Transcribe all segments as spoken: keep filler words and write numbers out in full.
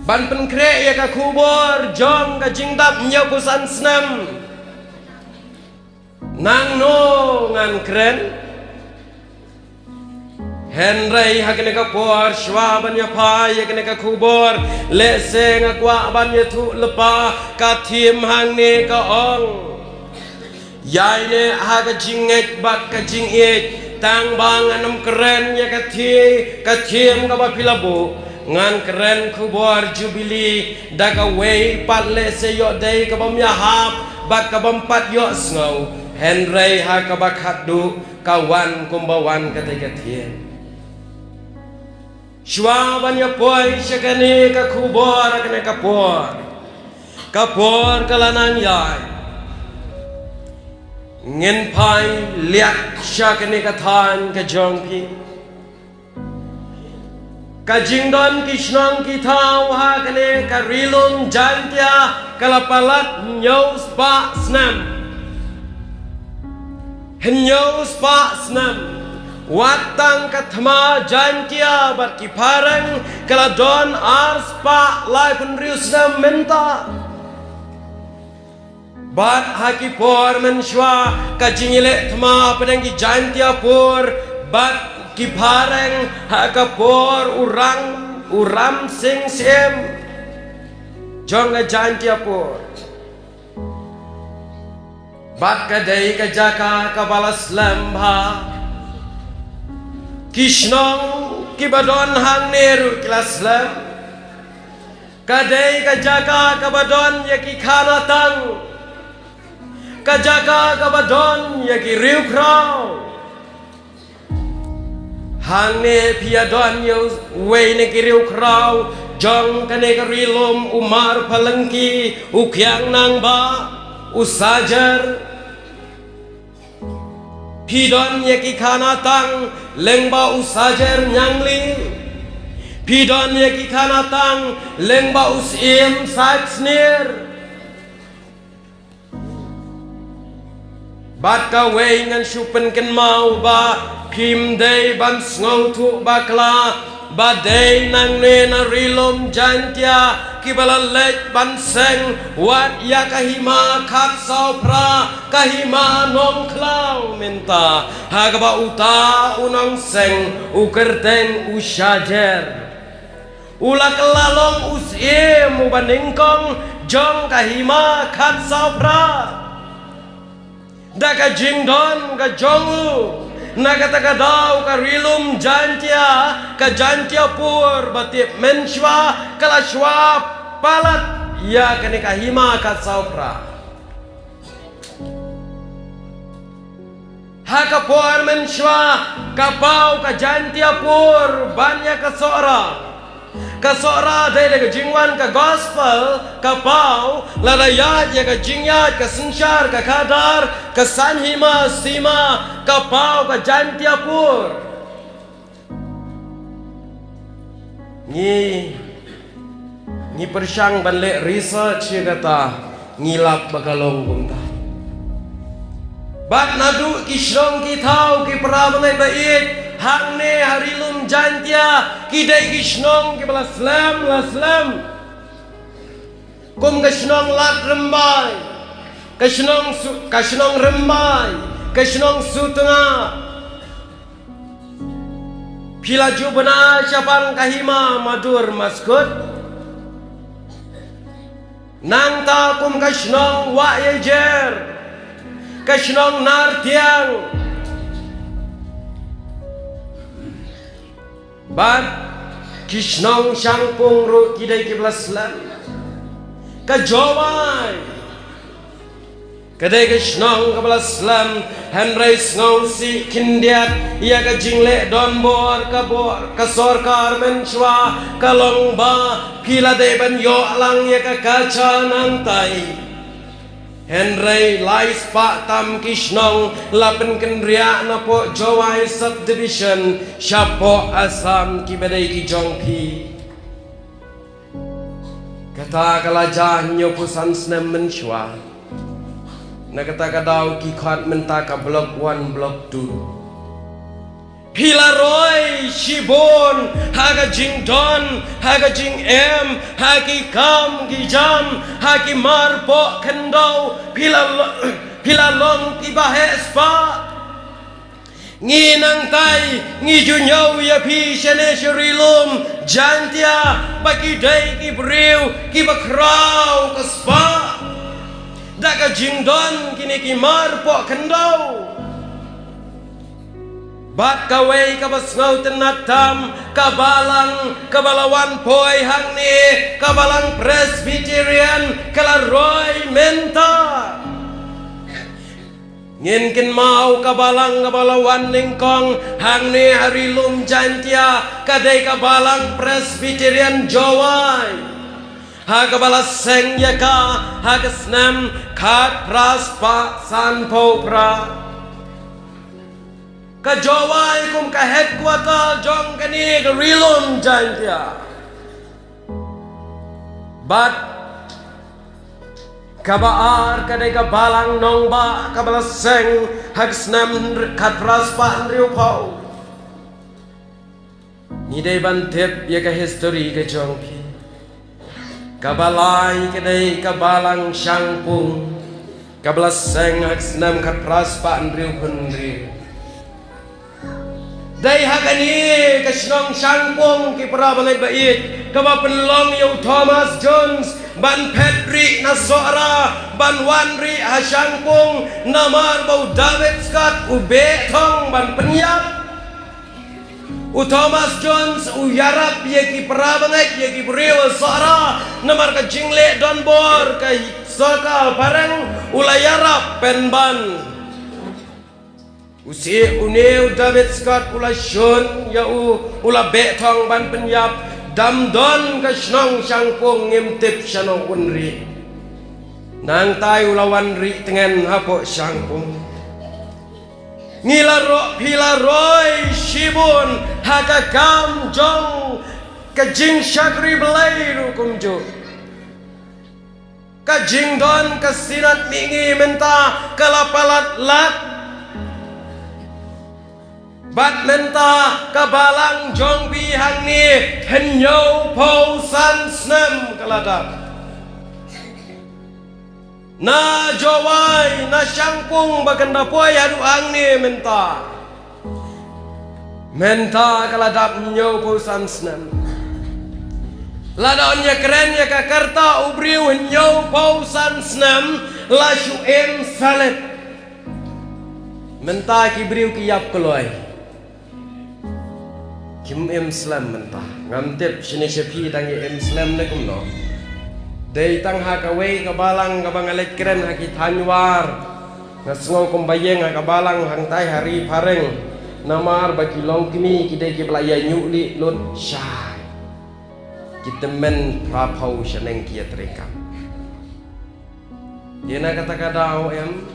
Ban pynkhreh ïa ka khubor jong ka jingdap hynñiewphew san snem. Nangno ngan kren? Hynrei ha kane ka por shuwa ban ïa phai ïa kane ka khubor, lehse nga kwah ban ïathuh lypa ka thim hangne ka ong: Ïaineh ha ka jingngeit bad ka jingïeit. Tang ba ngan ym kren ïa ka thi, ka thim kaba phi la buh, ngan kren khubor Jubili da kawei pat, lehse ïoh dei kabym ïahap bad kabym pat ïohsngew. Hynrei ha kaba khatduh ka wan kumba wan katei ka thim. Shuwa ban ïa poi sha kane ka khubor ha kane ka por, ka por ka la nang ïaid. Ngin phai liat sha kane ka thaiñ ka jong phi. Ka jingdon ki shnong ki thaw ha kane ka Ri Lum Jaintia ka la palat hynñiew spah snem. Hynñiew spah snem. Wat tang ka thma Jaintia bad ki phareng ka la don ar spah laiphew hynriew snem mynta. Bad ha ki por mynshuwa ka jingïaleh thma hapdeng ki Jaintia por bad ki phareng ha ka por u Rang, u Ram Sing Syiem jong ka Jaintia por. Bad ka dei ka jaka kaba la slem bha. Ki shnong kiba don hangne ruh ki la slem. Ka dei ka jaka kaba don ïa ki khana tang. Ka jaka kaba don ïa ki riewkhraw. Hangne phi ïa don ïa uwei na ki riewkhraw jong kane ka Ri Lum, u Mar Phalyngki, u Khiang Nangbah, u Sajer. Phi don ïa ki khana tang lyngba u Sajer Ñiangli. Phi don ïa ki khana tang lyngba u Syiem Saitsnier. Bad kawei ngan shu pynkynmaw ba phim dei ban sngewthuh bakla ba dei nangne na Ri Lum Jaintia kiba la leit ban seng wat ïa ka hima khatsaw phra, ka hima Nongkhlaw mynta, ha kaba uta u nongseng u kyrteng u Sajer u la kylla long u Syiem uba nyngkong jong ka hima khatsaw phra. Da ka jingdon ka jong u, na kata ka daw ka Ri Lum Jaintia, ka Jaintia por ba tip mynshuwa ka la shuwa palat ïa kane ka hima khatsaw phra. Ha ka por mynshuwa ka paw ka Jaintia por ban ïa ka Sohra. Ka Sohra dei da ka jingwan ka gospel, ka paw lada ïaid ïa ka jingïaid ka synshar ka khadar ka saiñ hima sima, ka paw ka Jaintia por. Ngi, ngi pyrshang ban leh research ïa kata, ngi lap ba ka long kumta. Bad naduh ki shnong ki thaw, ki para bangeit ba ïeit, hangne ha Ri Lum Jaintia, ki dei ki shnong kiba la slem, la slem. Kum ka shnong Lad Rymbai, ka shnong Su-, ka shnong Rymbai, ka shnong Sutnga. Phi la ju bna shaphang ka hima Madur Maskut. Nangta kum ka shnong Wahïajer, ka shnong Nartiang. Bad ki shnong Shangpung ruh ki dei kiba la slem. Ka Jowai ka dei ka shnong kaba la slem, hynrei sngewsih khyndiat ïa ka jingleh donbor ka bor ka sorkar mynshuwa ka long ba phi la dei ban ïoh lang ïa ka kacha nangtai. Hynrei lai spah tam ki shnong la pynkynriah napoh Jowai subdivision shapoh Assam kiba dei ki jong phi. Kata ka la jia hynñiewphew san snem mynshuwa. Na kata ka daw ki khot mynta ka Block One, Block Two. Phi la roi shibun ha ka jingdon, ha ka jingem, ha ki kam ki jam, ha ki marpoh khyndew. Phi la lo-, phi la long kiba heh spah. Ngi nangtai ngi ju ñiew ïa phi shane sha ri lum Jaintia ba ki dei ki briew kiba khraw ka spah da ka jingdon kine ki marpoh khyndew. Bad kawei kaba sngewtynnat tam, ka balang kaba la wan poi hangne, ka balang Presbyterian, ka la roi mynta. Ngin kynmaw ka balang kaba la wan nyngkong hangne ha ri lum Jaintia, ka dei ka balang Presbyterian Jowai, ha kaba la seng ïa ka ha ka snem khatphra spah sanphew phra. Ka Jowai kum ka headquarter jong kane ka ri lum Jaintia. Bad kaba ar ka dei ka balang Nongbah kaba la seng ha ka snem khatphra spah hynriewphew. Ngi dei ban tip ïa ka history ka jong phi. Kaba lai ka dei ka balang Shangpung, kaba la seng ha ka snem khatphra spah hynriewphew hynriew. Dei ha kane ka shnong Shangpung, ki para bangeit ba ïeit, kaba pynlong ïa u Thomas Jones ban phet rieh na Sohra ban wan rieh ha Shangpung, namar ba u David Scott u beh thong ban pynïap. U Thomas Jones u ïarap ïa ki para bangeit, ïa ki briew Sohra, namar ka jingleh donbor ka sorkar phareng, u la ïarap pynban. U sih une u David Scott u la shun ïa u, u la beh thong ban pynïap. Dam don ka shnong Shangpung, ngim tip shano un rieh. Nangtai u la wan rieh tngen hapoh Shangpung. Ngi la ro-, phi la roi shibun ha ka kam jong ka jingshakri Blei ruh kumjuh. Ka jingdon ka Synod mihngi mynta ka la palat lad. Bad mynta ka balang jong phi hangne hynñiewphew san snem ka la dap. Na Jowai, na Shangpung ba kan da poi haduh hangne mynta. Mynta ka la dap hynñiewphew san snem. La don ïakren ïa ka karta u briew hynñiewphew san snem la shu im salet. Mynta ki briew ki ïap kloi. Kim im slem mynta. Ngam tip shane sha phi dang ïa im slem ne kumno. Dei tang ha kawei ka balang kaba nga leit kren ha ki thaiñ War. Nga sngew kumba ïeng ha ka balang hangtai ha ri phareng. Namar ba ki longkmie ki dei kiba la ïa ñiuh lieh lut shai. Ki tymmen phraphew shaneng ki ïatreikam. Ïa na kata ka daw em,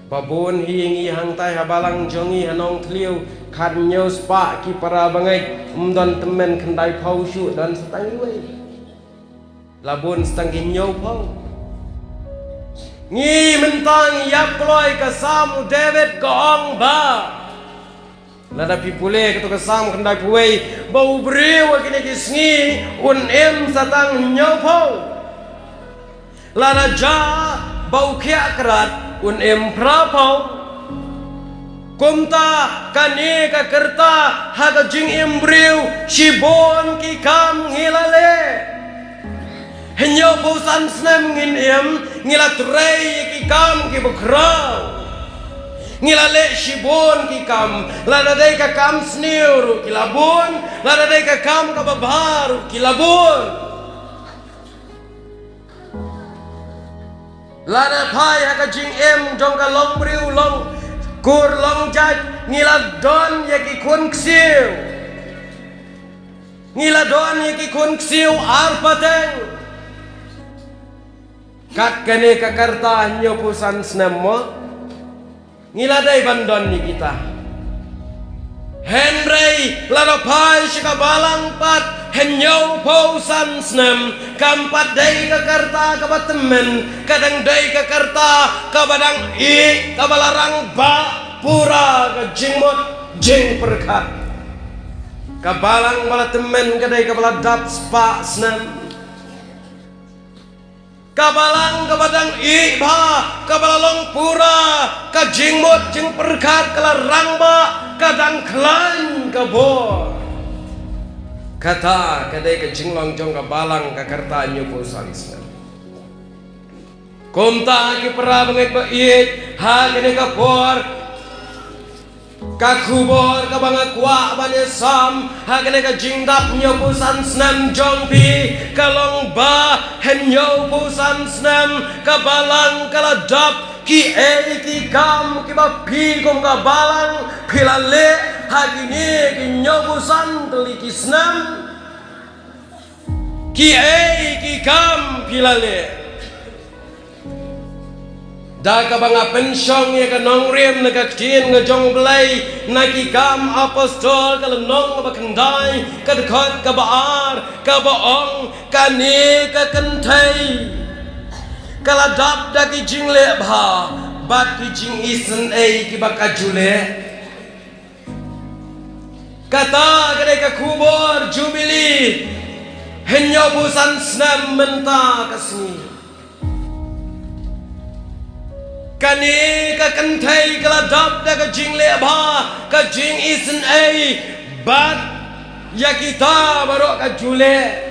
ba bun hi ngi hangtai ha balang jong ngi ha Nongthliew, khathynñiew spah ki para bangeit, ym don tymmen khyndaiphew shuh, don sa tang iwei. La bun sa tang ki hynñiewphew. Ngi mynta ngi ïap kloi, ka Salm u David ka ong ba lada phi pule kato ka Salm khyndaiphew wei, ba u briew ha kine ki sngi un im sa tang hynñiewphew. Lada jia ba u khiah krat un im phraphew. Kumta kane ka karta ha ka jingim briew, shibun ki kam ngi la leh. Hynñiewphew san snem ngin im, ngi la trei ïa ki kam kiba khraw. Ngi la leh shibun ki kam, lada dei ka kam sniew ruh ki la bun, lada dei ka kam kaba bha ruh ki la bun. Lada phai ha ka jingim jong ka longbriew, longkur, longjait, ngi la don ïa ki khun ksiew. Ngi la don ïa ki khun ksiew ar pateng. Kat kane ka karta hynñiewphew san snem mo, ngi la dei ban don ïa kita. Hynrei lada phai sha ka balang pat hynñiewphew san snem, kam pat dei ka karta kaba tymmen, ka dang dei ka karta kaba dang ih, kaba la rangbah pura ka jingmut. jingpyrkhat. Ka balang ba la tymmen ka dei kaba la dap spah snem. Ka balang kaba dang ïeit bha, kaba la long pura, ka jingmut jingpyrkhat ka la rangbah, ka dang khlaiñ ka bor. Kata ka dei ka jinglong jong ka balang ka rta hynñiewphew san snem. Kumta ki para bangeit ba ïeit, ha kane ka por, ka khubor kaba nga kwah ban ïasam ha kane ka jingdap hynñiewphew san snem jong phi, ka long ba hynñiewphew san snem ka balang ka la dap. Kiei ki kam kiba phi kum ka balang phi la leh ha kine ki hynñiewphew san tylli ki snem? Kiei ki kam phi la leh? Da kaba nga pynshong ïa ka nongrim na ka ktien ka jong U Blei, na Ki Kam Apostol ka lynnong kaba khyndai, ka dkhot kaba ar, kaba ong, kane ka kynthei ka la dap da ki jingleh bha bad ki jingisynei kiba ka ju leh. Kata ka dei ka khubor jubili hynñiewphew san snem mynta ka sngi. Kane ka kynthei ka la dap da ka jingleh bha, ka jingisynei, bad ïa kita baroh ka ju leh.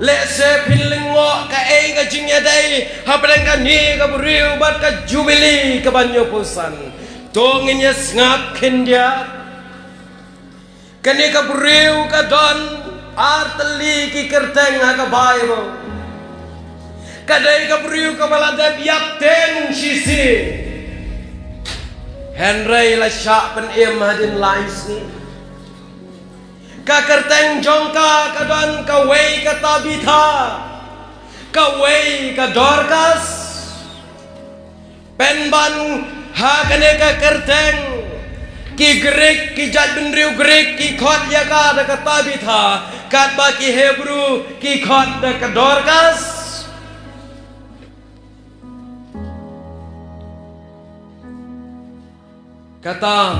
Lehse phin lyngngoh kaei ka jingïadei hapdeng kane ka briew bad ka jubili kaba hynñiewphew san. To ngin ïa sngap khyndiat. Kane ka briew ka don ar tylli ki kyrteng ha ka Baibl. Ka dei ka briew kaba la dep ïap teng shisien, hynrei la shah pynim hadien lai sngi. Ka kyrteng jong ka ka don kawei ka Tabitha, kawei ka Dorkas. Pynban ha kane ka kyrteng, ki Grik, ki jaitbynriew Grik ki khot ïa ka da ka Tabitha, katba ki Hebru ki khot da ka Dorkas. Kata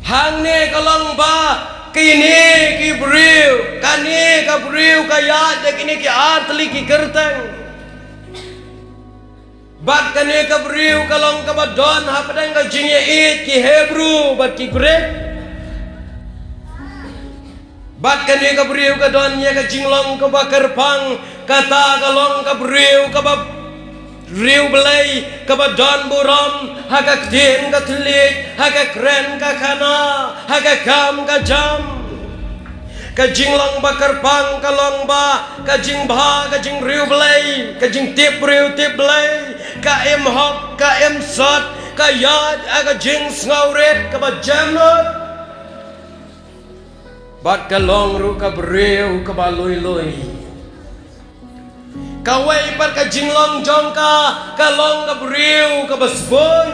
hangne ka long ba kine ki briew, kane ka briew ka ïaid da kine ki ar tylli ki kyrteng. Bad kane ka briew ka long kaba don hapdeng ka jingïaieit ki Hebru bad ki Grik. Bad kane ka briew ka don ïa ka jinglong kaba kyrpang, kata ka long ka briew kaba riewblei, kaba don burom ha ka ktien ka thylliej, ha ka kren ka khana, ha ka kam ka jam. Ka jinglong ba kyrpang ka long ba ka jingbha, ka jingriewblei, ka jingtip briew tip blei, ka im hok, ka im sot, ka ïaid ha ka jingsngewrit kaba jem lut. Bad ka long ruh ka briew kaba lui lui. Kawei pat ka jinglong jong ka, ka long ka briew kaba sbun.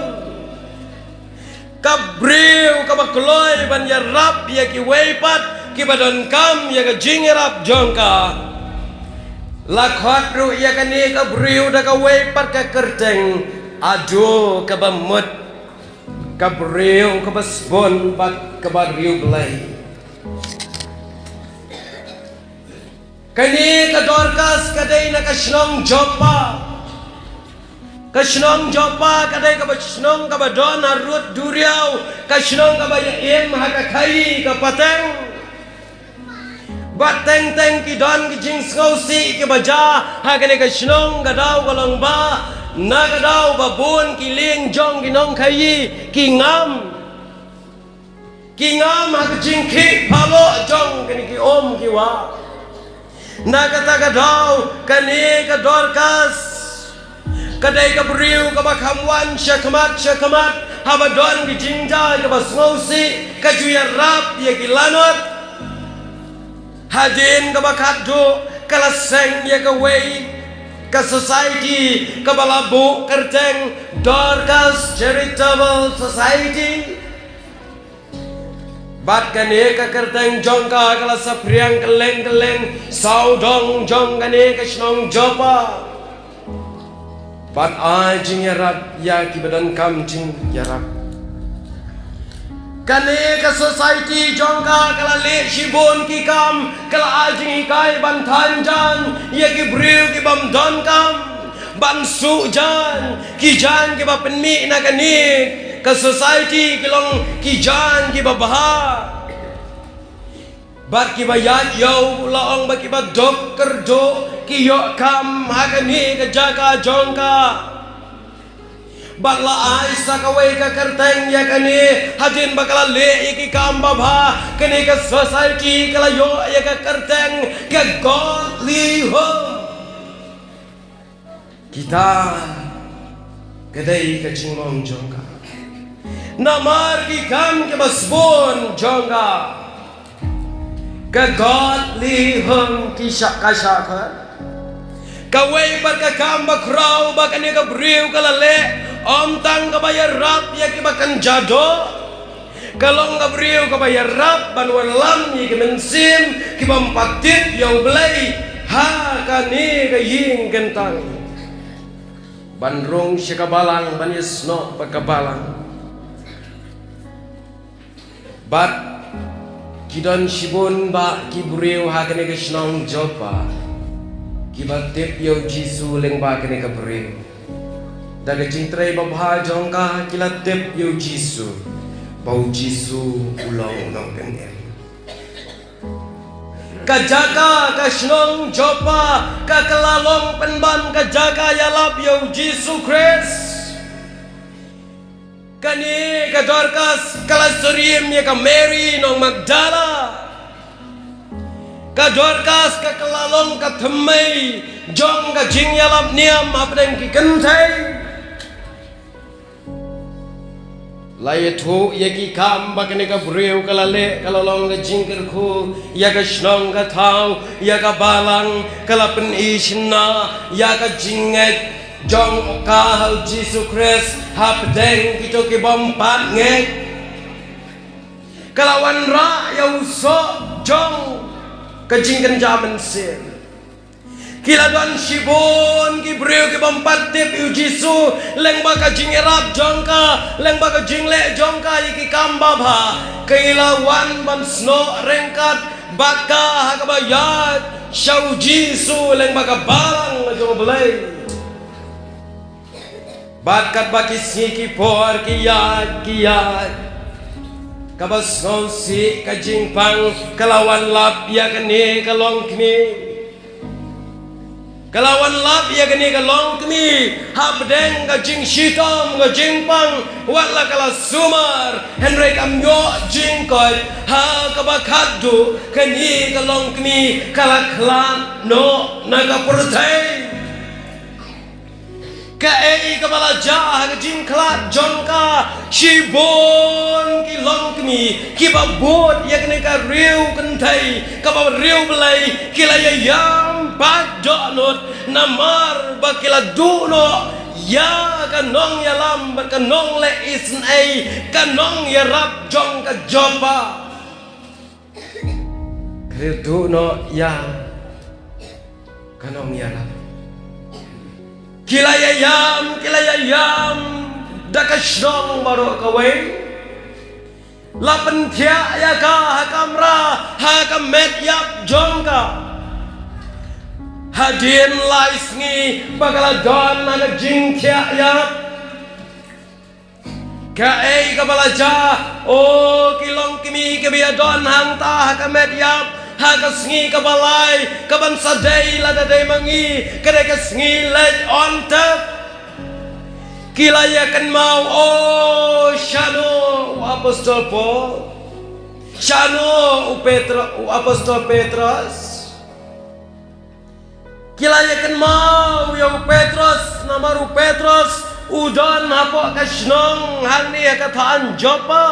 Ka briew kaba kloi ban ïarap ïa kiwei pat kiba donkam ïa ka jingïarap jong ka. La khot ruh ïa kane ka briew da kawei pat ka kyrteng, ado kaba mut. Ka briew kaba sbun bad kaba riewblei. Kane ka Dorkas ka dei na ka shnong Joppa. Ka shnong Joppa ka dei kaba shnong kaba don harud duriaw, ka shnong kaba ïa im ha ka khaii ka pateng. Bad teng teng ki don ki jingsngewsih kiba jia ha kane ka shnong, ka daw ka long ba na ka daw ba bun ki lieng jong ki nongkhaii ki ngam. Ki ngam ha ka jingkhih paloh jong kine ki um ki wah. Na kata ka daw kane ka Dorkas ka dei ka briew kaba kham wan shakhmat shakhmat haba don ki jingjia kiba sngewsih, ka ju ïarap ïa ki lanot. Hadien kaba khatduh ka la seng ïa kawei ka society kaba la buh kyrteng Dorcas Charitable Society. Bad kane ka kyrteng jong ka ka la saphriang kylleng kylleng sawdong jong kane ka shnong Joppa. Bad ai jingïarap ïa kiba donkam jingïarap. Kane ka society jong ka ka la leh shibun ki kam, ka la ai jinghikai ban than jan ïa ki briew ki bym don kam, ban suh jan. Ki jan kiba pynmih na kane ka society ki long ki jan kiba bha. Bad kiba ïaid ïew la ong ba kiba duk kyrduh ki ïoh kam ha kane ka jaka jong ka. Bad la ai sa kawei ka kyrteng ïa kane, hadien ba ka la leh ïa ki kam babha, kane ka society ka la ïoh ïa ka kyrteng ka godly home. Kita ka dei ka jinglong jong ka. Namar ki kam kiba sbun jong ka, ka godly home ki shah ka shah ka. Kawei pat ka kam ba khraw ba kane ka briew ka la leh, ym tang kaba ïarap ïa kiba kynja doh, ka long ka briew kaba ïarap ban wallam ïa ki mynsiem kiba ym pat tip ïa U Blei ha kane ka ïing kyntang. Ban rung sha ka balang, ban ïasnoh bad ka balang. Bad ki don shibun bah ki briew ha kane ka shnong Joppa kiba tip ïa U Jisu lyngba kane ka briew. Da ka jingtrei babha jong ka ki la tip ïa U Jisu, ba U Jisu u long u nongpynim. Ka jaka ka shnong Joppa ka ka la long pynban ka jaka ïalap ïa U Jisu Khrist. Kane ka Dorkas ka la syriem ïa ka Mary nong Magdala. Ka Dorkas ka ka la long ka thymmei jong ka jingïalap niam hapdeng ki kynthei. La ïathuh ïa ki kam ba kane ka briew ka la leh, ka la long ka jingkyrkhu ïa ka shnong ka thaw, ïa ka balang, ka la pyni shynna ïa ka jingngeit jong ka ha U Jisu Khrist hapdeng kito ki bym pat ngeit. Ka la wanrah ïa u soh jong ka jingkynja mynsiem. Ki la don shibun ki briew ki bym pat tip ïa U Jisu lyngba ka jingïarap jong ka, lyngba ka jingleh jong ka ïa ki kam babha. Ki la wan ban snoh ryngkat bad ka ha kaba ïaid sha U Jisu lyngba ka balang jong U Blei. Bad katba ki sngi ki por ki ïaid ki ïaid, kaba sngewsih ka jingpang, ka la wan lap ïa kane ka longkmie. Ka la wan lap ïa kane ka longkmie hapdeng ka jingshitom ka jingpang, wat la ka la sumar, hynrei kam ïoh jingkoit. Ha kaba khatduh kane ka longkmie ka la khlad noh na ka pyrthei. Kaei kaba la jia ha ka jingkhlad jong ka? Shibun ki longkmie kiba bud ïa kane ka riew kynthei, kaba riew Blei, ki la ïa ïam pat dohnud namar ba ki la duh noh ïa ka nongïalam bad ka nongleh isynei, ka nongïarap jong ka Joppa. Ka duh noh ïa ka nongïarap. Ki la ïa ïam, ki la ïa ïam da ka shnong baroh kawei. La pynthiah ïa ka ha kamra, ha ka met ïap jong ka. Hadien lai sngi ba ka la don ha ka jingthiah ïap. Kaei kaba la jia? O ki longkmie kiba ïadon hangta ha ka met ïap, ha ka sngi kaba lai kaban sa dei lada dei ma ngi, ka dei ka sngi leit on tep. Ki la ïa kynmaw, o shano u apostol Paul, shano u Petro, u apostol Petros. Ki la ïa kynmaw ïa u Petros, namar u Petros u don hapoh ka shnong hangne ha ka thaiñ Joppa.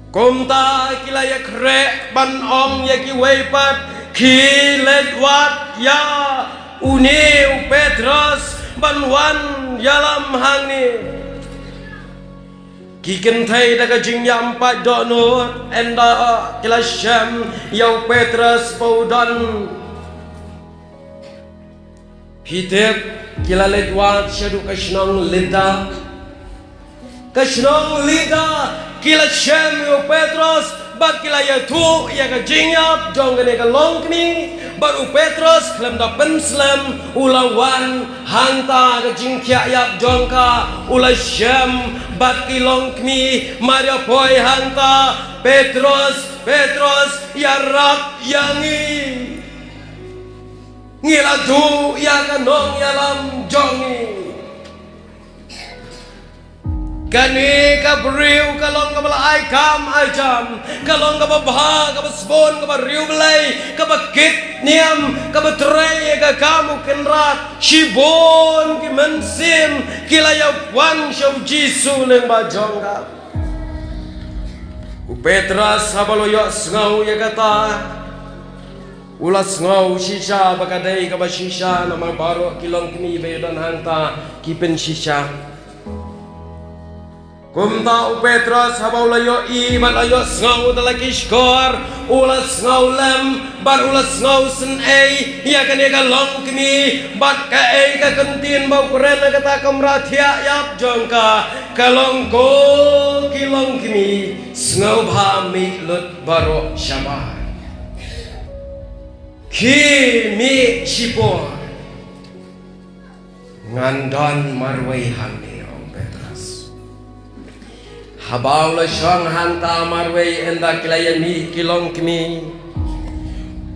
Kumta ki la ïa khreh ban ong ïa kiwei pat, khie leit wad ïa une u Petros ban wan ïalam hangne. Ki kynthei da ka jingïam pat dohnud, ynda ki la shem ïa u Petros ba u don. Phi tip, ki la leit wad shaduh ka shnong Lidda. Ka shnong Lidda ki la shem ïa u Petros bad ki la ïathuh ïa ka jingïap jong kane ka longkmie, bad u Petros khlem da pynslem u la wan hangta ka jingthiah ïap jong ka, u la shem bad ki longkmie, mar ïa poi hangta, Petros, Petros, ïarap ïa ngi. Ngi la duh ïa ka nongïalam jong ngi. Kane ka briew ka long kaba la ai kam ai jam, ka long kaba bha, kaba sbun, kaba riewblei, kaba kit niam, kaba trei ïa ka kam u Kynrad. Shibun ki mynsiem ki la ïa wan sha u Jisu lyngba jong ka. U Petros haba u la ïohsngew ïa kata, u la sngew shisha ba ka dei kaba shisha, namar baroh ki longkmie ba ïadon hangta ki pynshisha. Kumta u Petros haba u la ïohi bad la ïohsngew da la ki shkor, u la sngew lem bad u la sngew synei ïa kane ka longkmie, bad kaei ka kyntien ba u kren ha kata ka kamra thiah ïap jong ka, ka long, ko ki longkmie, sngewbha mih lut baroh shabar. Khie mih shipor. Ngan don marwei hangne, ong Petros. Haba u la shong hangta marwei ynda ki la ïamih ki longkmie,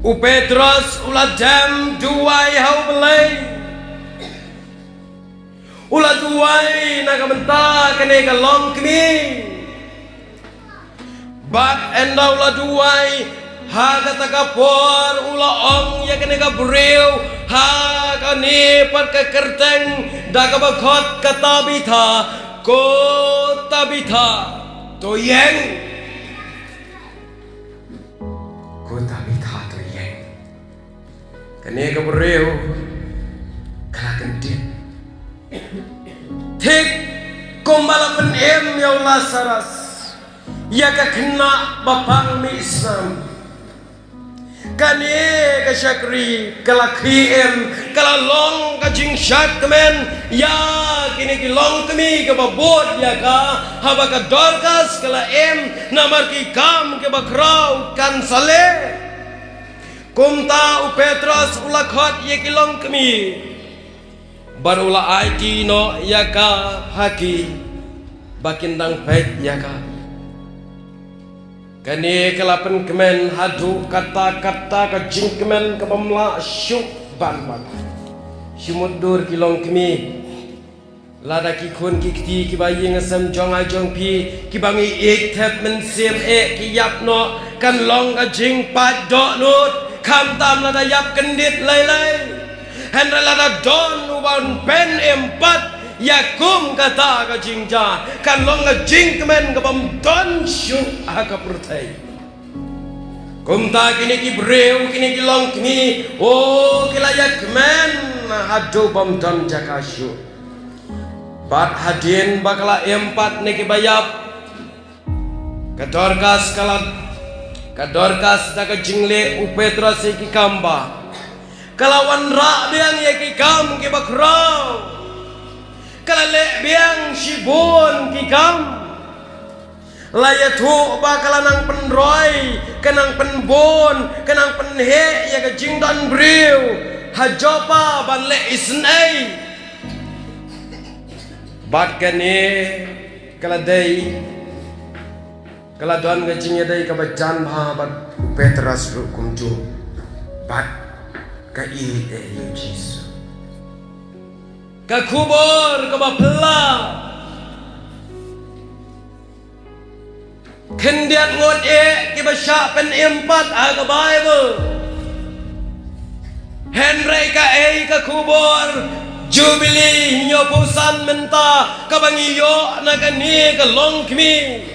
u Petros u la dem duwai ha U Blei. U la duwai na ka bynta kane ka longkmie. Bad ynda u la duwai ha kata ka por u la ong ïa kane ka briew ha kane pat ka kyrteng da kaba khot ka Tabitha, ko Tabitha, to ïeng. Ko Tabitha, to ïeng. Kane ka briew ka la kyndit. Thik kumba la pynim ïa u Lasarus, ïa ka khynnah ba pang mih snam. Kane ka shakri ka la khie im, ka la long ka jingshad kmen ïa kine ki longkmie kiba bud ïa ka, haba ka Dorcas ka la im, namar ki kam kiba khraw kan sa leh. Kumta u Petros u la khot ïa ki longkmie bad u la aiti noh ïa ka ha ki ba kin dang peit ïa ka. Kane ka la pynkmen haduh katta katta ka jingkmen kaba ym lah shuh ban ban. Shu mutdur ki longkmie. Lada ki khun ki kti kiba ïing hasem jong nga jong phi, kiba ngi ïeit thep mynsiem eh ki ïap noh, kan long ka jingpait dohnud, khamtam lada ïap kyndit lei lei. Hynrei lada don uban pynim pat ïa kum kata ka jingjia, kan long ka jingkmen kaba ym don shuh ha ka pyrthei. Kumta kine ki briew, kine ki longkmie, o, ki la ïakmen haduh bym don jaka shuh. Bad hadien ba ka la im pat na kiba ïap, ka Dorcas ka la, ka Dorcas da ka jingleh u Petros ïa ki kam ba, ka la wanrah biang ïa ki kam kiba khraw. Ka la leh biang shibun ki kam. La ïathuh ba ka la nang pynroi, ka nang pynbun, ka nang pynheh ïa ka jingdon briew ha Joppa ban leh isynei. Bad kane ka la dei, ka la don ka jingïadei kaba jan bha bad u Petros ruh kumjuh. Bad ka ïeit ïa u Jisu. Ka khubor kaba phylla. Khyndiat ngut eh kiba shah pynim pat ha ka Baibl. Hynrei kaei ka khubor Jubili hynñiewphew san mynta kaba ngi ïoh na kane ka longkmie.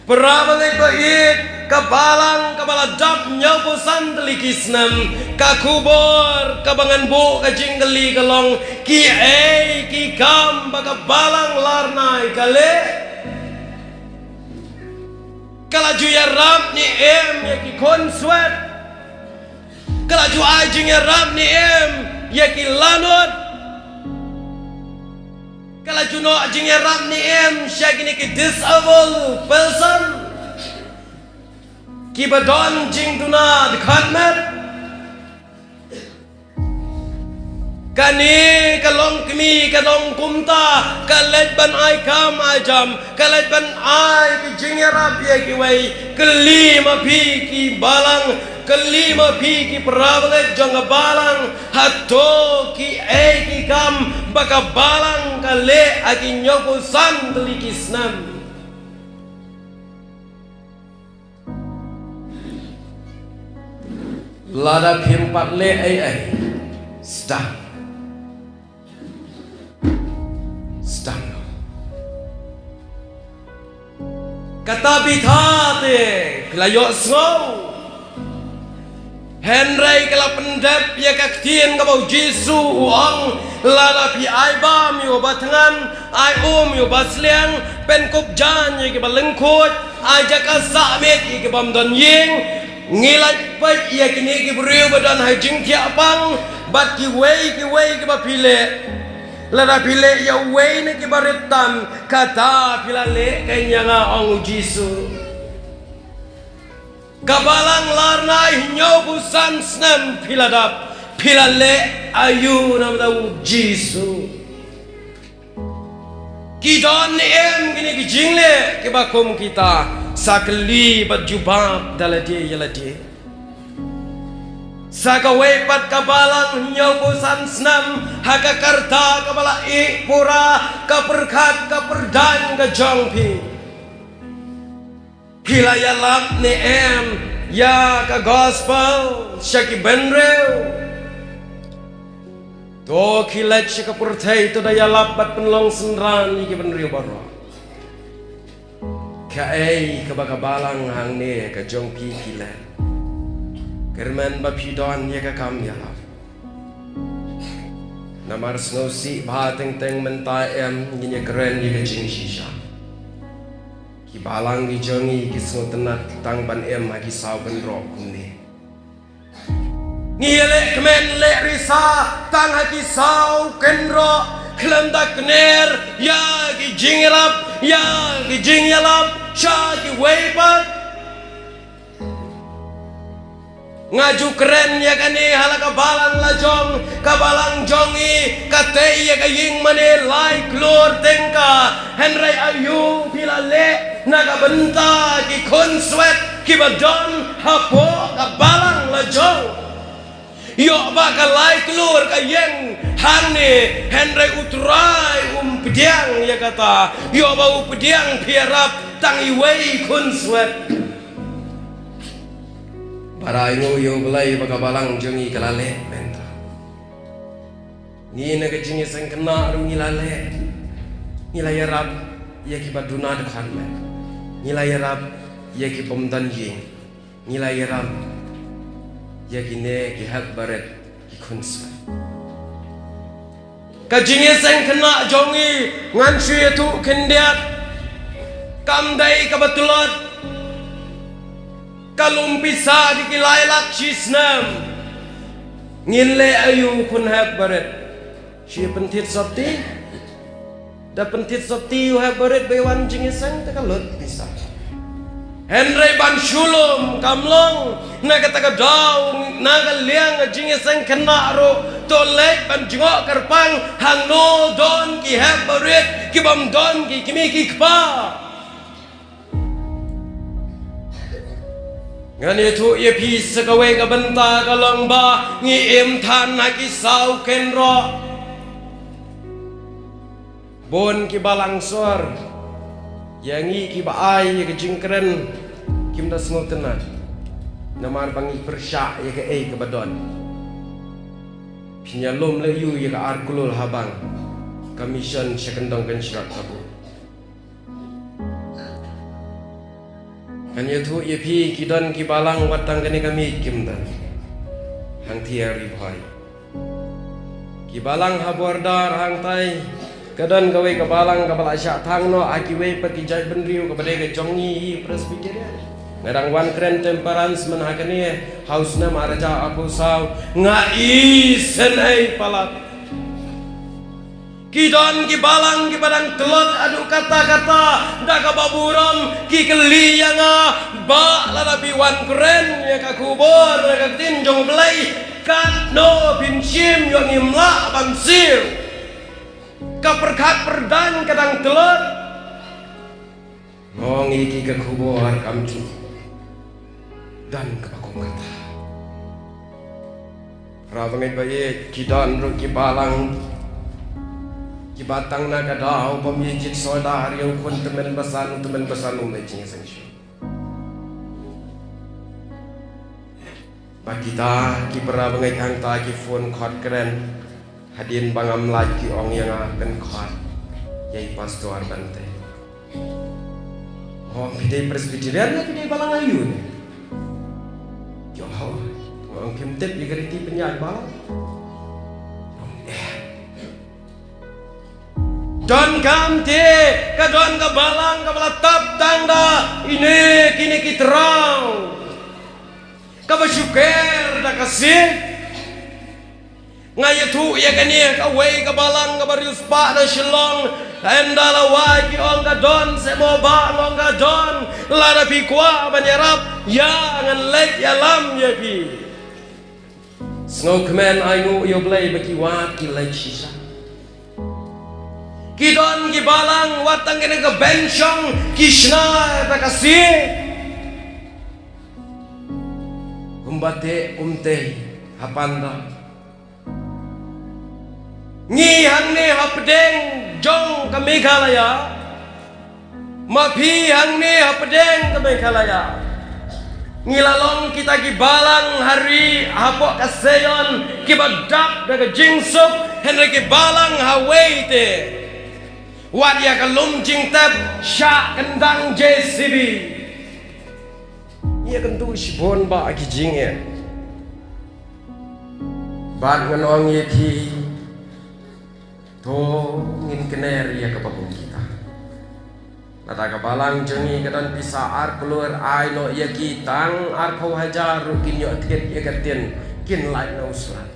Para bangeit ba ïeit, ka balang kaba la dap hynñiewphew san tylli ki snem, ka khubor kaba ngan buh ka jingkylli ka long, kiei ki kam ba ka balang Larnai ka leh? Ka la ju ïarap ne em ïa ki khun swet? Ka la ju ai jingïarap ne em ïa ki lanot? Ka la ju noh jingïarap ne em sha kine ki disabled person kiba don jingduna dkhot met? Kane ka longkmie ka long kumta, ka leit ban ai kam ai jam, ka leit ban ai ka jingïarap ïa kiwei. Kylli ma phi ki balang, kylli ma phi ki para bangeit jong ka balang, hato ki ei ki kam ba ka balang ka leh ha ki hynñiewphew san tylli ki snem? Lada phim pat leh ei ei, sdang. Sdang. Ka Tabitha te, phi la ïohsngew. Hynrei ka la pyndep ïa ka ktien kaba u Jisu u ong, lada phi ai bam ïa uba thngan, ai um ïa uba sliang, pynkup jaiñ ïa kiba lyngkhuid, ai jaka sah miet ïa ki bym don ïing. Ngi la peit ïa kine ki briew ba don ha jingthiah pang, bad kiwei kiwei kiba phi leh. Lada phi leh ïa uwei na kiba rit tam, kata phi la leh kein ïa nga, ong u Jisu. Ka balang larnai hynñiewphew san snem phi la dap, phi la leh aïu na bynta u Jisu? Ki don ne em kine ki jingleh kiba kum kita? Sa kylli bad jubab da lade ïa lade. Sa kawei pat ka balang hynñiewphew san snem, ha ka karta kaba la ih pura, ka pyrkhat ka pyrdaiñ ka jong phi. Phi la ïalap ne em ïa ka gospel sha ki bynriew? To khie leit sha ka pyrthei, to da ïalap bad pynlong synran ïa ki bynriew baroh. Kaei kaba ka balang hangne ka jong phi ki leh? Kyrmen ba phi don ïa ka kam ïalap. Namar sngewsih bha teng teng mynta em ngin ïakren ïa ka jingshisha. Ki balang ki jong ngi ki sngewtynnat tang ban im ha ki saw kynroh kumne. Ngi ïaleh kmen leh risa tang ha ki saw kynroh, khlem da kner ïa ki jingïarap, ïa ki jingïalap sha kiwei pat. Nga ju kren ïa kane ha la ka balang la jong, ka balang jong ngi ka tei ïa ka ïing mane lai klur tyngka. Hynrei aïu phi la leh na ka bynta ki khun swet kiba don hapoh ka balang la jong? Ïoh ba ka lai klur ka ïeng hangne, hynrei U Trai um pdiang ïa kata. Ïoh ba u pdiang phi ïarap tang iwei khun swet. Bad ai nguh ïa U Blei ba ka balang jong ngi ka la leh mynta. Ngi na ka jingïaseng khynnah ruh ngi la leh. Ngi la ïarap ïa kiba duna dkhot met. Ngi la ïarap ïa ki bym don ïing. Ngi la ïarap ïa kine ki hep barit, ki khun swet. Ka jingïaseng khynnah jong ngi ngan shu ïathuh khyndiat. Kam dei kaba tlot. Ka lum pisa ki ki lai lak shi snem. Ngin leh aïu khun hep barit? Shu pynthied sopti. Da pynthied sopti u hep barit ba ïa wan jingïaseng te ka lut pisa. Hynrei ban shu lum kam long, na kata ka daw, na ka liang ka jingïaseng khynnah ruh, to leit ban jngoh kyrpang hangno don ki hep barit, ki bym don ki kmie ki kpa. Ngan ïathuh ïa phi sa kawei ka bynta ka long ba ngi im than ha ki saw kynroh. Bun ki balang sor ïa ngi kiba ai ïa ka jingkren kim da sngewtynnat. Namar ba ngi pyrshah ïa kaei kaba don. Phin ïalum leh ïa ka ar klur ha bang ka mission sha kyndong kan shrok kabu. Ngan ïathuh ïa phi ki don ki balang wat tang kane ka miej kim don. Hangtei ha Ri Bhoi. Ki balang ha border hangtai. Ka don kawei ka balang kaba la shah thang noh ha kiwei pat ki jaitbynriew kaba dei ka jong ngi hi Presbyterian. Nga dang wan kren temperance man ha kane ha u snem ar hajar arphew saw. Nga isynei palat. Ki don ki balang kiba dang tlot haduh katta katta da kaba burom, ki kylli ïa nga, Bah, lada phi wan kren ïa ka khubor, ïa ka ktien jong U Blei, katno phin shim ïoh ngim lah ban siew. Ka pyrkhat pyrdaiñ ka dang tlot. Nga ong ïa ki ka khubor kam ju don kaba kum kata. Para bangeit ba ïeit, ki don ruh ki balang kiba tang na ka daw bym ïa jied sordar ïa u khun tymmen basan, tymmen basan um leit jingïaseng shuh. Ba kita ki para bangeit hangta ki phone khot kren. Hadien ba ngam lait ki ong ïa nga, pynkhot ïa i pastor Bante. Nga ong, phi dei Presbyterian ne phi dei balang aïu ne? Ïoh, nga ong, phim tip ïa ka riti pynïaid balang. Nga ong, eh. Donkam te ka don ka balang kaba la tap tang da ine kine ki trousers kaba shu ker da ka siej. Nga ïathuh ïa kane ha kawei ka balang kaba riewspah na Shillong. Ynda la wai ki ong ka don, seh mo bah, nga ong ka don. Lada phi kwah ban ïarap, ïa ngan leit ïalam ïa phi. Sngewkmen, ainguh ïa U Blei ba ki wad ki leit shisha. Ki don ki balang wat tang kane ka benshong ki shna da ka siej. Kumba te kumtei ha panda. Ngi hangne hapdeng jong ka Meghalaya, ma phi hangne hapdeng ka Meghalaya, ngi la long kita ki balang ha ri hapoh ka Seion kiba dap da ka jingsuk, hynrei ki balang hawei te wat ïa ka lum jingtep shah kyndang J C B. Ïa kyntu shibun ba ki jingeh. Bad ngan ong ïa phi, to ngin kner ïa kaba kum kita. Lada ka balang jong ngi ka don pisa ar klur, ai noh ïa ki tang arphew hajar ruh kin ïoh thied ïa ka tin, kin lait na u slap.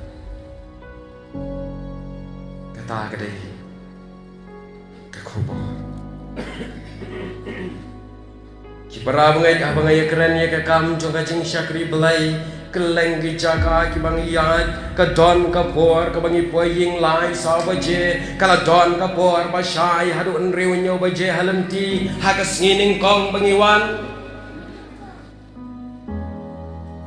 Kata ka dei ka khubor. Ki para bangeit, haba nga ïakren ïa ka kam jong ka jingshakri Blei, kylleng ki jaka kiba ngi ïaid, ka don ka por kaba ngi poi ïing lai saw baje, ka la don ka por ba shai haduh hynriew hynñiew baje ha lynti, ha ka sngi nyngkong ba ngi wan.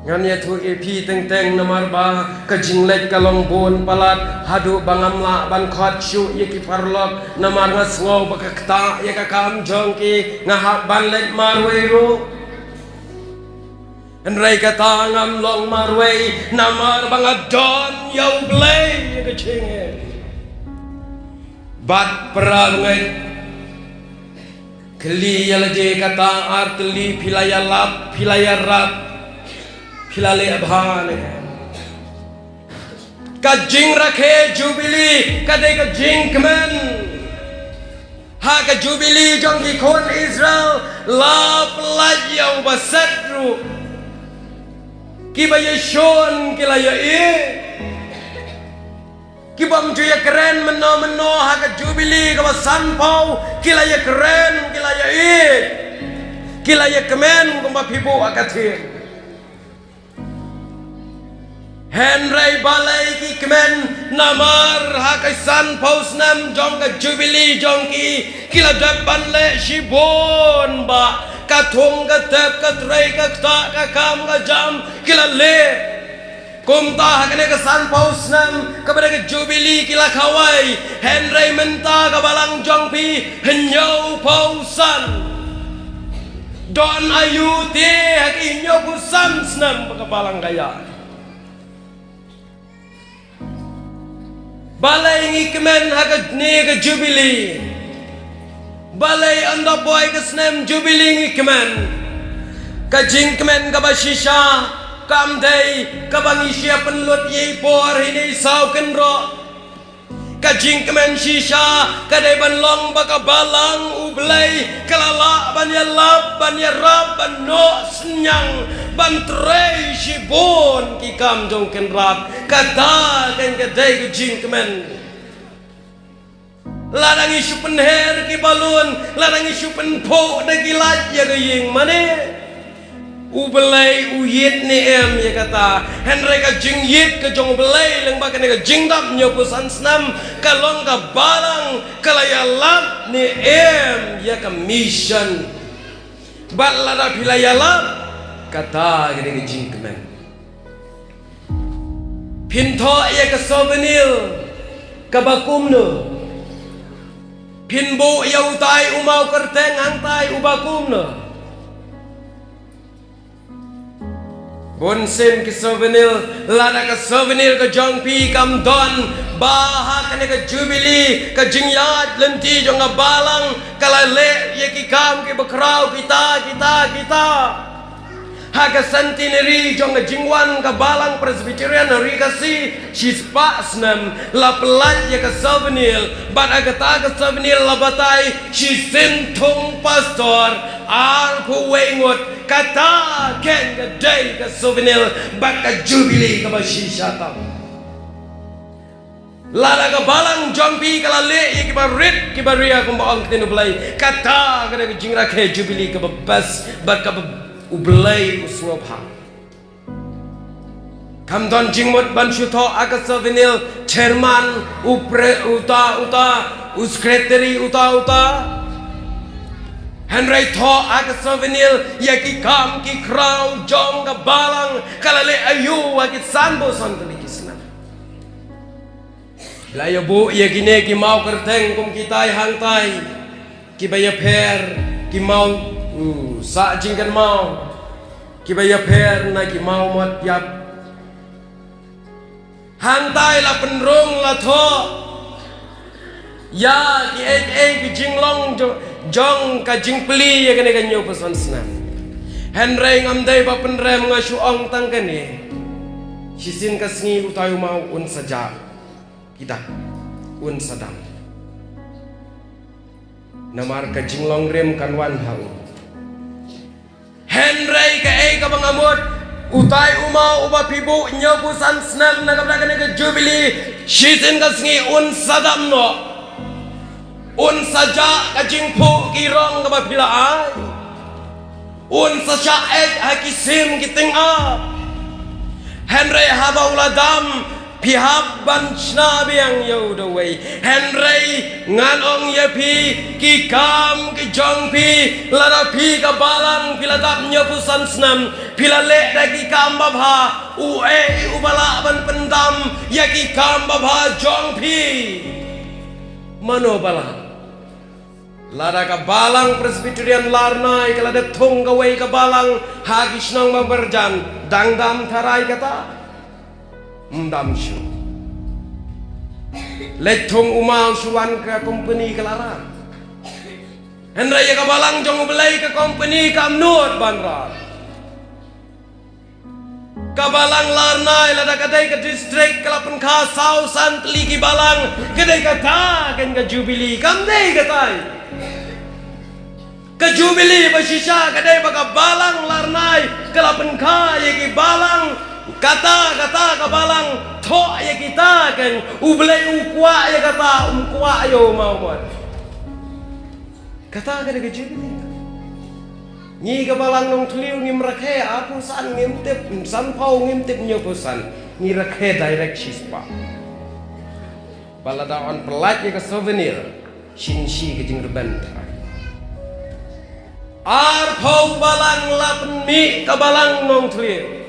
Ngan ïathuh ïa phi teng teng namar ba ka jingleit ka long bun palat, haduh ba ngam lah ban khot shuh ïa ki paralok, namar nga sngew ba ka ktah ïa ka kam jong ki, nga hap ban leit marwei ruh. Hynrei kata ngam long marwei, namar ba nga don ïa U Blei ïa ka jingim. Bad para bangeit, kylli ïa lade kata ar tylli, phi la ïalap, phi la ïarap, phi la leh bha ne? Ka jingrakhe Jubili ka dei ka jingkmen. Ha ka Jubili jong ki khun Israel, la pyllait ïa u baset ruh. Kiba ïashun ki la ïaieit. Kibym ju ïakren mynno mynno ha ka Jubili kaba sanphew, ki la ïakren, ki la ïaieit. Ki la ïakmen kumba phi buh ha ka ktien. Hynrei balei ki kmen? Namar ha ka sanphew snem jong ka Jubili jong ki, ki la dep ban leh shibun bah, ka thung ka tep, ka trei ka ktah, ka kam ka jam, ki la leh. Kumta ha kane ka sanphew snem kaba dei ka Jubili ki la khawai, hynrei mynta ka balang jong phi hynñiewphew san. Don aïu te ha ki hynñiewphew san snem ba ka balang ka ïaid? Balei ngi kmen ha kane ka Jubili? Balei ynda poi ka snem Jubili ngi kmen? Ka jingkmen kaba shisha kam dei kaba ngi shah pynlut ïa i por hynne i saw kynroh. Ka jingkmen shisha ka dei ban long ba ka balang U Blei ka la lah ban ïalap, ban ïarap, ban noh synñiang, ban trei shibun ki kam jong kynrad. Kata kan ka dei ka jingkmen. Lada ngi shu pynher ki balun, lada ngi shu pynphuh da ki light ïa ka ïing, mane U Blei u ïit ne em ïa kata? Hynrei ka jingïit ka jong U Blei lyngba kane ka jingdap hynñiewphew san snem, ka long ka balang ka la ïalap ne em ïa ka mission? Bad lada phi la ïalap, kata ka dei ka jingkmen. Phin thoh ïa ka souvenir kaba kumno? Phin buh ïa utai u maw kyrteng hangtai uba kumno? Bun sien ki souvenir, lada ka souvenir ka jong phi kam don ba ha kane ka jubili, ka jingïaid lynti jong ka balang, ka la leh ïa ki kam kiba khraw, kita, kita, kita. Ha ka centenary jong ka jingwan ka Balang Presbyterian ha Ri Khasi shispah snem, la pyllait ïa ka souvenir, bad ha kata ka souvenir la batai shisien thung pastor arphew wei ngut. Kata keiñ ka dei ka souvenir bad ka jubili kaba shisha tam. Lada ka balang jong phi ka la leh ïa kiba rit kiba ria kumba ong ka ktien U Blei, kata ka dei ka jingrakhe jubili kaba best bad kaba U Blei u sngewbha. Kam don jingmut ban shu thoh ha ka souvenir chairman, u pre-, uta uta, u secretary uta uta. Hynrei thoh ha ka souvenir ïa ki kam ki khraw jong ka balang, ka la leh aïu ha ki sanphew san tylli ki snem. La ïa buh ïa kine ki maw kyrteng kum kitai hangtai, kiba ïapher, ki maw, uh, sah jingkynmaw, kiba ïapher na ki maw mot ïap. Hangtai la pynrung la thoh ïa kiei kiei ki jinglong jo-, jong ka jingplie ïa kane ka hynñiewphew san snem. Hynrei ngam dei ba pynrem, nga shu ong tang kane. Shisien ka sngi utai u maw un sa jah. Kita, un sa dam. Namar ka jinglong rim kan wan ha u. Hynrei kaei kaba nga mut, utai u maw uba phi buh hynñiewphew san snem na ka bynta kane ka jubili, shisien ka sngi un sa dam noh. Un sa jah ka jingphuh ki rong kaba phi la ai. Un sa shah eit ha ki sim ki tyngab. Hynrei haba u la dam, phi hap ban shna biang ïa u da uwei. Hynrei ngan ong ïa phi, ki kam ki jong phi, lada phi ka balang phi la dap hynñiewphew san snem, phi la leh da ki kam babha, uei uba lah ban pyndam ïa ki kam babha jong phi? Mano ba lah? Lada ka Balang Presbyterian Larnai ka la dep thung kawei ka balang ha ki shnong ba marjan, dang dam tharai kata? Ym dam shuh. Leit thung u maw shu wan ka kompeni ka la rah. Hynrei ïa ka balang jong U Blei ka kompeni kam nud ban rah. Ka Balang Larnai, lada ka dei ka distrik ka la pynkha saw san tylli ki balang, ka dei kata keiñ ka jubili, kam dei katai. Ka jubili ba shisha ka dei ba ka Balang Larnai ka la pynkha ïa ki balang, kata kata ka balang, thoh ïa kita keiñ. U Blei u kwah ïa kata, um kwah ïa u maw mot. Kata ka dei ka jubili. Ngi ka Balang Nongthliew ngim rakhe arphew san, ngim tip sanphew, ngim tip hynñiewphew san. Ngi rakhe direct shispah. Ba lada yn pyllait ïa ka souvenir, shin shi ka jingrben tharai. Arphew balang la pynmih ka Balang Nongthliew.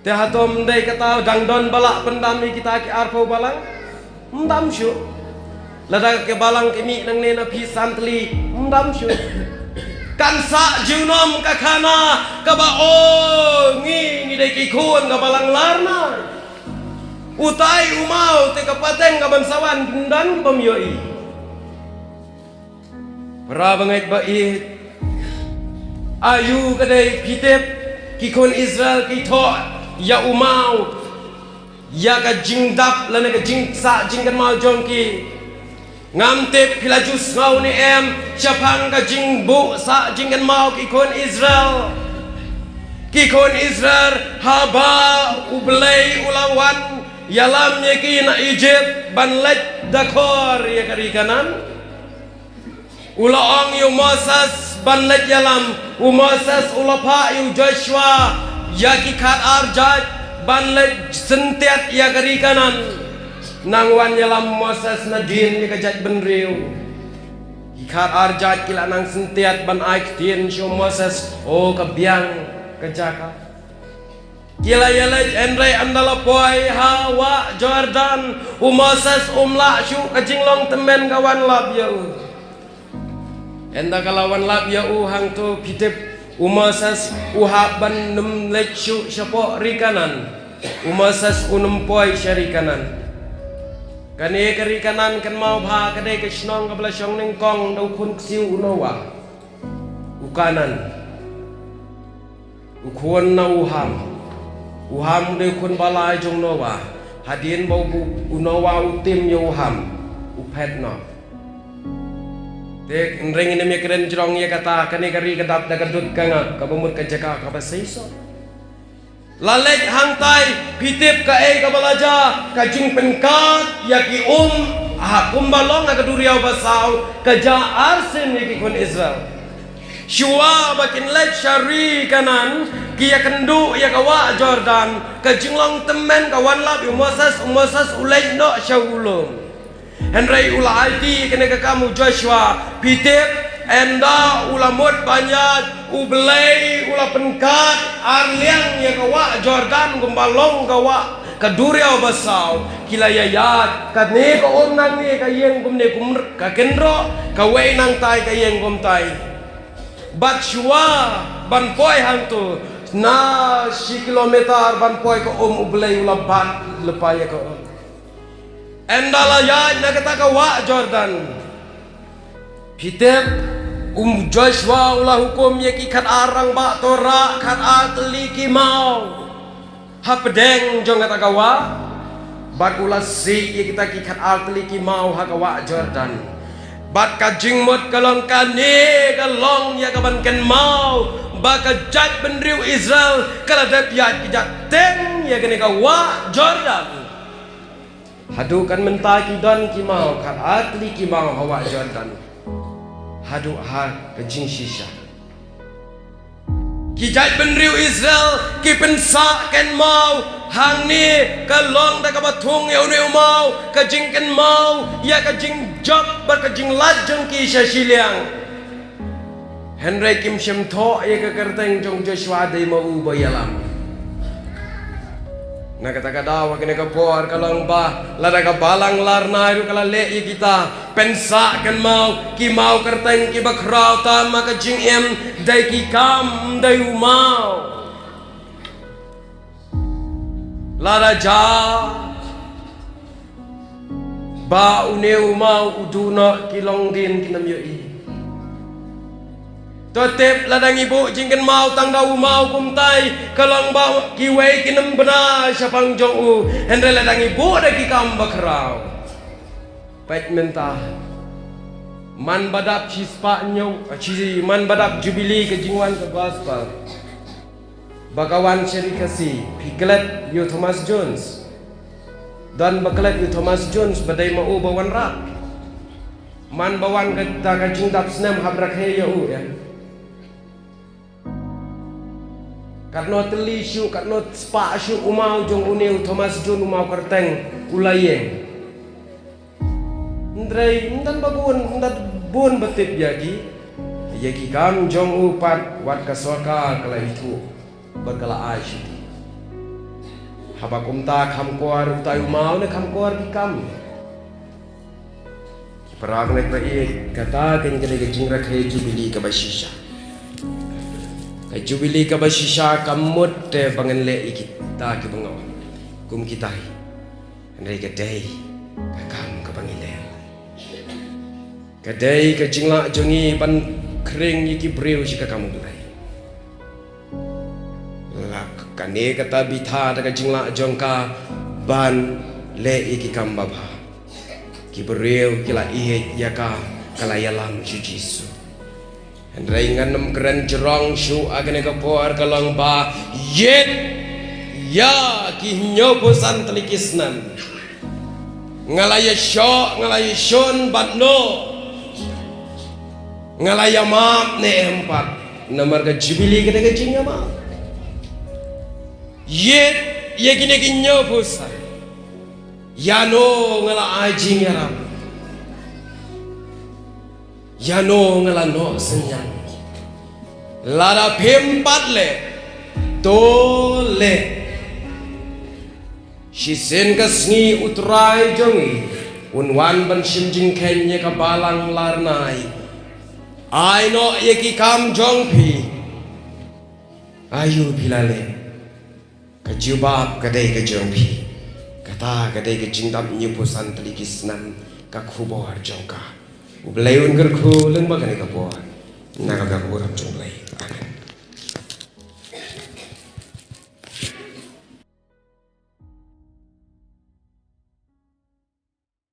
Te hato ym dei kata dang don ba lah pyndam ïa kita ki arphew balang? Ym dam shuh. Lada ka balang ka mih nangne na phi san tylli, ym dam shuh. Kan sah junom ka khana kaba, o, ngi, ngi dei ki khun ka Balang Larnai. Utai u maw te ka pateng ka ban sa wan, ym don bym ïohi. Para bangeit ba ïeit, aïu ka dei phi tip, ki khun Israel ki thoh ïa u maw, ïa ka jingdap lane ka jingsah jingkynmaw jong ki. Ngam tip phi la ju sngew ne em shaphang ka jingbuh sah jingkynmaw ki khun Israel. Ki khun Israel haba U Blei u la wan Ïalam ïa ki na Egypt ban leit dakor ïa ka ri Kanaan. U la ong ïa u Moses ban leit ïalam. U Moses u la phah ïa u Joshua ïa ki khatar jait ban leit syntiat ïa ka ri Kanaan. Nang wan ïalam Moses nadien ïa ka jaitbynriew. Ki khatar jait ki la nang syntiat ban ai ktien sha u Moses, o ka biang ka jaka. Ki la ïaleit, hynrei ynda la poi ha wah Jordan, u Moses um lah shuh ka jinglong tymmen ka wan lap ïa u. Ynda ka la wan lap ïa u hangto, phi tip, u Moses u hap ban nym leit shuh shapoh ri Kanaan. U Moses um nym poi sha ri Kanaan. Kane ka ri Kanaan kynmaw bha ka dei ka shnong kaba la shong nyngkong da u khun ksiew u Noah. U Kanaan. U khun na u Ham. U Ham u dei u khun ba lai jong u Noah. Hadien ba u, u Noah u tim ïa u Ham, u phet noh. Te hynrei ngin ym ïakren jrong ïa kata, kane ka ri ka dap da ka dud ka ngap, kaba mut ka jaka kaba seisoh. La leit hangtai, phi tip kaei kaba la jia, ka jingpynkat ïa ki um, ha kumba long ha ka duriaw basaw, ka jia arsien ïa ki khun Israel. Shuwa ba kin leit sha ri Kanaan, ki ïakynduh ïa ka wah Jordan, ka jinglong tymmen ka wan lap ïa u Moses, u Moses u leit noh sha u lum. Hynrei u la aiti kane ka kam u Joshua, phi tip, ynda u la mut ban ïaid, U Blei u la pynkat arliang ïa ka wah Jordan kumba long ka wah ka duriaw basaw, ki la ïaid, kane ka um nangne ka ïeng kumne kum ka kynroh, kawei nangtai ka ïeng kumtai. Bad shuwa ban poi hangto, na shi kilometer ban poi ka um U Blei u la bat lypa ïa ka um. Ynda la ïaid na kata ka wah Jordan, phi tip, u Joshua u la hukum ïa ki khatar rangbah to rah khatar tylli ki maw hapdeng jong kata ka wah. Bad u la sih ïa kita ki khatar tylli ki maw ha ka wah Jordan. Bad ka jingmut ka long kane ka long ïa kaban kynmaw ba ka jaitbynriew Israel ka la dep ïaid ki jait teng ïa kane ka wah Jordan. Haduh kan mynta ki don ki maw khatar tylli ki maw ha wah Jordan. Haduh ha ka jingshisha. Ki jaitbynriew Israel ki pynsah kynmaw hangne ka long da kaba thung ïa une u maw, ka jingkynmaw ïa ka jingjop bad ka jinglait jong ki sha shiliang. Hynrei kim shym thoh ïa ka kyrteng jong Joshua dei ma u ba ïalam. Na kata ka daw ha kane ka por ka long ba lada ka balang Larnai ruh ka la leh ïa kita, pynsah kynmaw ki maw kyrteng kiba khraw tam ha ka jingim, dei ki kam dei u maw. Lada jia ba une u maw u duh noh ki longdien kin ym ïohi. To tip lada ngi buh jingkynmaw tang da u maw kumtai ka long ba kiwei kin ym bna shaphang jong u. Hynrei lada ngi buh da ki kam ba khraw. Peit mynta. Man ba dap shispah hynñiew, shi, man ba dap Jubilee ka jingwan ka gospel. Ba ka wan sha ri Khasi, phi klet ïa u Thomas Jones. Don ba klet ïa u Thomas Jones ba dei ma u ba wanrah. Man ba wan kata ka jingdap snem hap rakhe ïa u ïa. Katno tylli shuh, katno spah shuh u maw jong une u Thomas Jones u maw kyrteng u la ïeng. Hynrei ym don ba bun, ym don bun ba tip ïa ki. Ïa ki kam jong u pat wat ka sorkar ka la ithuh bad ka la ai shuh. Haba kumta kham kwar utai u maw ne kham kwar ki kam. Ki para bangeit ba ïeit, kata kein ka dei ka jingrakhe Jubilee kaba shisha. Ka Jubilee kaba shisha kam mut te ba ngan leh ïa kita kiba nga ong. Kum kitai. Hynrei ka dei ka kam kaba ngi leh. Ka dei ka jinglah jong ngi ban khring ïa ki briew sha ka kam U Blei. La kane ka Tabitha da ka jinglah jong ka ban leh ïa ki kam babha. Ki briew ki la ïeit ïa ka, ka la ïalam sha Jisu. Hynrei ngan ym kren jrong shuh ha kane ka por ka long ba ïeit Ïa ki hynñiewphew san tylli ki snem nga la ïa shoh, nga la ïa shun bad no nga la ïa map ne em pat. Namar ka Jubili ka dei ka jingïamap. Ïa, ïa kine ki hynñiewphew san ïa no nga la ai jingïarap. Ïa no nga la noh synñiang. Lada phim pat leh, to leh. Shisien ka sngi U Trai jong ngi un wan ban shim jingkheiñ ïa ka balang Larnai. Ai noh ïa ki kam jong phi. Aïu phi la leh? Ka jubab ka dei ka jong phi. Kata ka dei ka jingdap hynñiewphew san tylli ki snem, ka khubor jong ka. U Blei un kyrkhu lyngba kane ka por. Na ka bynta ka burom jong U Blei. Amen.